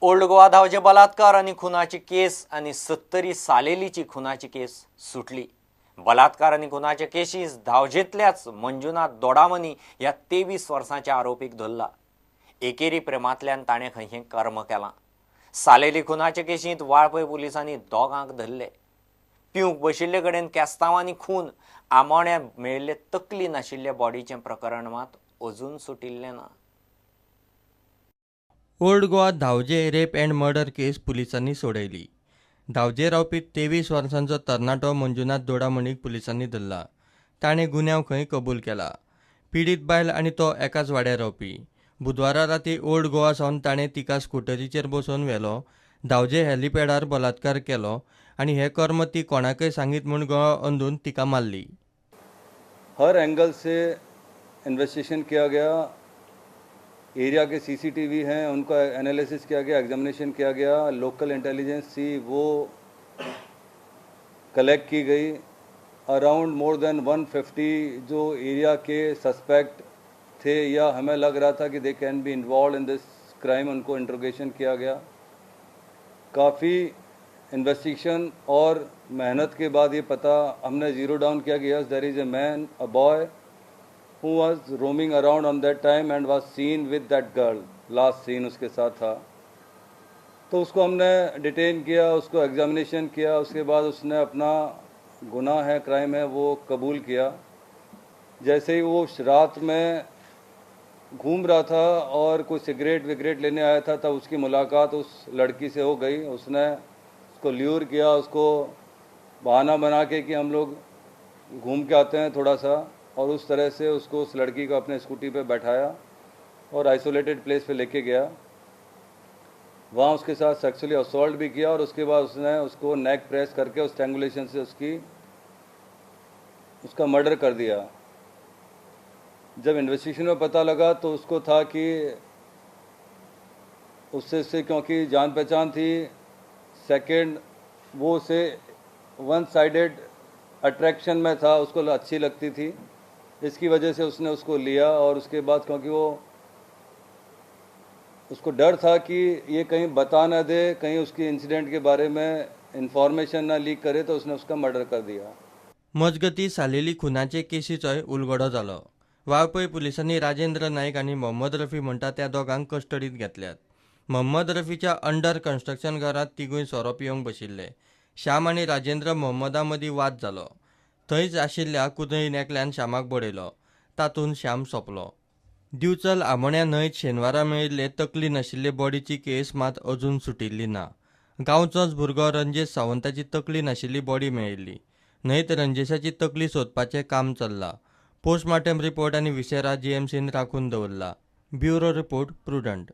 Old Goa धावजे बलात्कार आनी खुनाची केस आनी सत्तरी सालेलीची खुनाची केस सुटली. बलात्कार आनी खुनाच्या केशीस धावजेंतल्याच मंजुनाथ दोडामनी ह्या 23 वर्सांच्या आरोपीक धरला. एकेरी प्रेमांतल्यान ताणें खंय हें कर्म केलां. सालेली खुनाचे केशींत वाळपय पुलिसांनी दोगांक धरले. पिवंक बशिल्ले कडेन केस्तांवांनी खून, आमोण्या मेळिल्ले तकली नाशिल्ले बॉडीचें प्रकरण मात अजून सुटिल्लें ना. Old Goa Dhavje rape and murder case पुलिसांनी सोडयली. धावजे रावपी 23 वर्सांचो तरणाटो मंजुनाथ दोडामणीक पुलिसांनी धरला. ताणें गुन्यांव खंय कबूल केला. पिडीत बायल आनी तो एकाच वाड्यार रावपी. बुधवारा राती ओल्ड गोवा सावन ताणें तिका स्कुटरीचेर बसोवन व्हेलो. धावजे हेलिपॅडार बलात्कार केलो आनी हें कर्म ती कोणाकय सांगीत म्हूण गळो अंदून तिका मारली. हर एंगल से इन्वेस्टिगेशन किया गया. एरिया के सीसीटीवी हैं, उनका एनालिसिस किया गया, एग्जामिनेशन किया गया. लोकल इंटेलिजेंस थी, वो कलेक्ट की गई. अराउंड मोर देन 150 जो एरिया के सस्पेक्ट थे या हमें लग रहा था कि they can be involve in this crime, उनको इंट्रोगेशन किया गया. काफ़ी इन्वेस्टिगेशन और मेहनत के बाद ये पता हमने जीरो डाउन किया कि yes, there is a man, a boy who was roaming around on that time and was seen with that girl, last seen उसके साथ था. तो उसको हमने डिटेन किया, उसको एग्जामिनेशन किया. उसके बाद उसने अपना गुनाह है, क्राइम है, वो कबूल किया. जैसे ही वो रात में घूम रहा था और कोई सिगरेट विगरेट लेने आया था, तब उसकी मुलाकात उस लड़की से हो गई. उसने उसको ल्यूर किया, उसको बहाना बना के कि हम लोग घूम के आते हैं थोड़ा सा, और उस तरह से उसको, उस लड़की को अपने स्कूटी पे बैठाया और आइसोलेटेड प्लेस पे लेके गया. वहाँ उसके साथ सेक्सुअली असॉल्ट भी किया और उसके बाद उसने उसको नेक प्रेस करके उस स्ट्रैंगुलेशन से उसकी उसका मर्डर कर दिया. जब इन्वेस्टिगेशन में पता लगा तो उसको था कि उससे से क्योंकि जान पहचान थी, सेकंड वो उसे वन साइडेड अट्रैक्शन में था, उसको अच्छी लगती थी, इसकी वजह से उसने उसको लिया. और उसके बाद क्योंकि वो उसको डर था कि ये कहीं बता ना दे, कहीं उसकी इंसिडेंट के बारे में इंफॉर्मेशन ना लीक करे, तो उसने उसका मर्डर कर दिया. मजगती, सालेली खुनाचे केशीचोय उलगडो जालो. वाळपय पुलिसांनी राजेंद्र नाईक आनी मोहम्मद रफी म्हणटा त्या दोगांक कस्टडीत घेतल्यात. मोहम्मद रफीच्या अंडर कन्स्ट्रक्शन घरांत तिगूय सोरो पिवंक बशिल्ले. श्याम आनी राजेंद्र मोहम्मदा मदीं वाद जालो. थंयच आशिल्ल्या कुदळीन एकल्यान श्यामाक बडयलो. तातूंत श्याम सोंपलो. दिवचल आमोण्या न्हंयत शेनवारा मेळिल्ले तकली नाशिल्ले बॉडीची केस मात अजून सुटिल्ली ना. गांवचोच भुरगो रंजेश सावंताची तकली नाशिल्ली बॉडी मेळिल्ली. न्हंयत रंजेशाची तकली सोदपाचें काम चल्लां. पोस्टमार्टम रिपोर्ट आनी विसेरा जीएमसीन राखून दवरला. Bureau report, Prudent.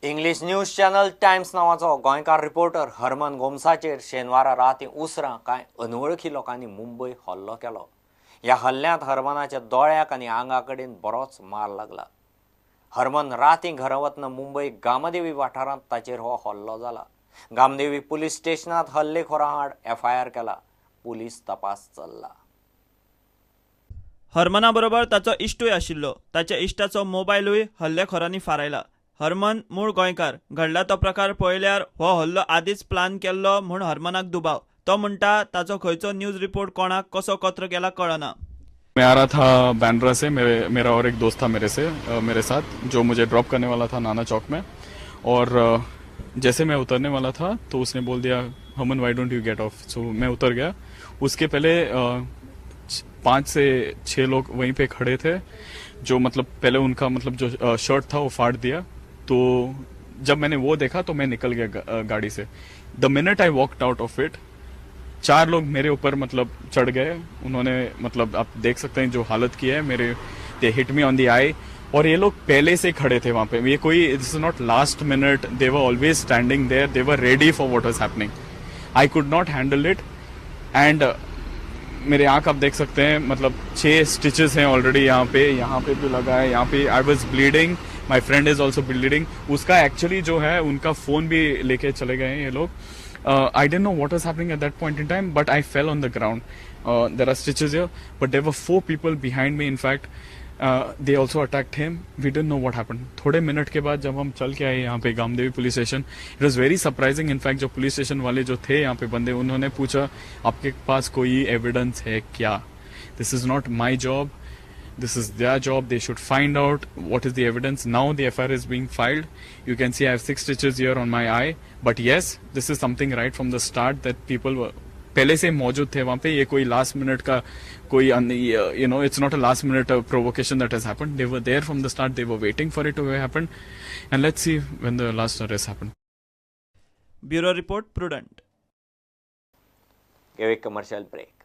English news channel Times नावाचो गोंयकार रिपोर्टर हरमन गोम्साचेर शेनवारा राती उसरां कांय अनवळखी लोकांनी मुंबय हल्लो केलो. ह्या हल्ल्यांत हरमनाच्या दोळ्याक आनी आंगा कडेन बरोच मार लागला. हरमन राती घरा वतना मुंबय गामदेवी वाठारांत ताचेर हो हल्लो जाला. गामदेवी पुलीस स्टेशनांत हल्लेखोरां आड एफआयआर केला. पुलीस तपास चल्ला. हरमना बरोबर ताचो इश्टूय आशिल्लो. ताच्या इश्टाचो मोबायलूय हल्लेखोरांनी फारायला. हरमन मूळ गोंयकार. घडला तो प्रकार पळयल्यार हो हल्लो आदींच प्लान केल्लो म्हूण हरमनाक दुबाव. तो म्हणटा, ताचो खंयचो न्यूज रिपोर्ट कोणाक कसो कत्र गेला कळना. मैं आ रहा था बैंड्रा से. मेरे मेरा और एक दोस्त था मेरे साथ, जो मुझे ड्रॉप करने वाला था नाना चौक में. और जैसे मैं उतरने वाला था तो उसने बोल दिया, "Harman, why don't you get off?" So मैं उतर गया. उसके पहले पाँच से छः लोग वहीं पे खड़े थे, जो मतलब पहले उनका मतलब जो शर्ट था वो फाड़ दिया. तो जब मैंने वो देखा तो मैं निकल गया गाड़ी से. the minute I walked out of it, चार लोग मेरे ऊपर मतलब चढ़ गए. उन्होंने मतलब आप देख सकते हैं जो हालत की है मेरे. they hit me on the eye और ये लोग पहले से खड़े थे वहां पे. ये कोई this is not last minute. they were always standing there. they were ready for what was happening. I could not handle it and मेरे आंख आप देख सकते हैं, मतलब छह स्टिचेस हैं ऑलरेडी यहाँ पे, यहाँ पे भी लगा है, यहाँ pay. I was bleeding, my friend is also bleeding. उसका एक्चुअली जो है, उनका फोन भी लेके चले गए हैं ये लोग. I didn't know what was happening at that point in time, but I fell on the ground. There are stitches here, but there were four people behind me, in fact. They also attacked him. We didn't know what happened. थोड़े minute K बाद जब हम चल K आए यहाँ pay Gamdevi police station, it was very surprising. In fact जो police station वाले जो थे यहाँ पे बंदे, उन्होंने पूछा आपके पास कोई एविडेंस है क्या? This is not my job, this is their job. They should find out what is the evidence. Now the FIR is being filed. You can see I have 6 stitches here on my eye. But yes, this is something right from the start that people were पहले से मौजूद थे वहाँ pay. ये कोई last minute का कोई, it's not a last minute provocation that has happened. They were there from the start. They were waiting for it to happen. And let's see when the last arrest happened. Bureau report, Prudent. घेऊ एक commercial break.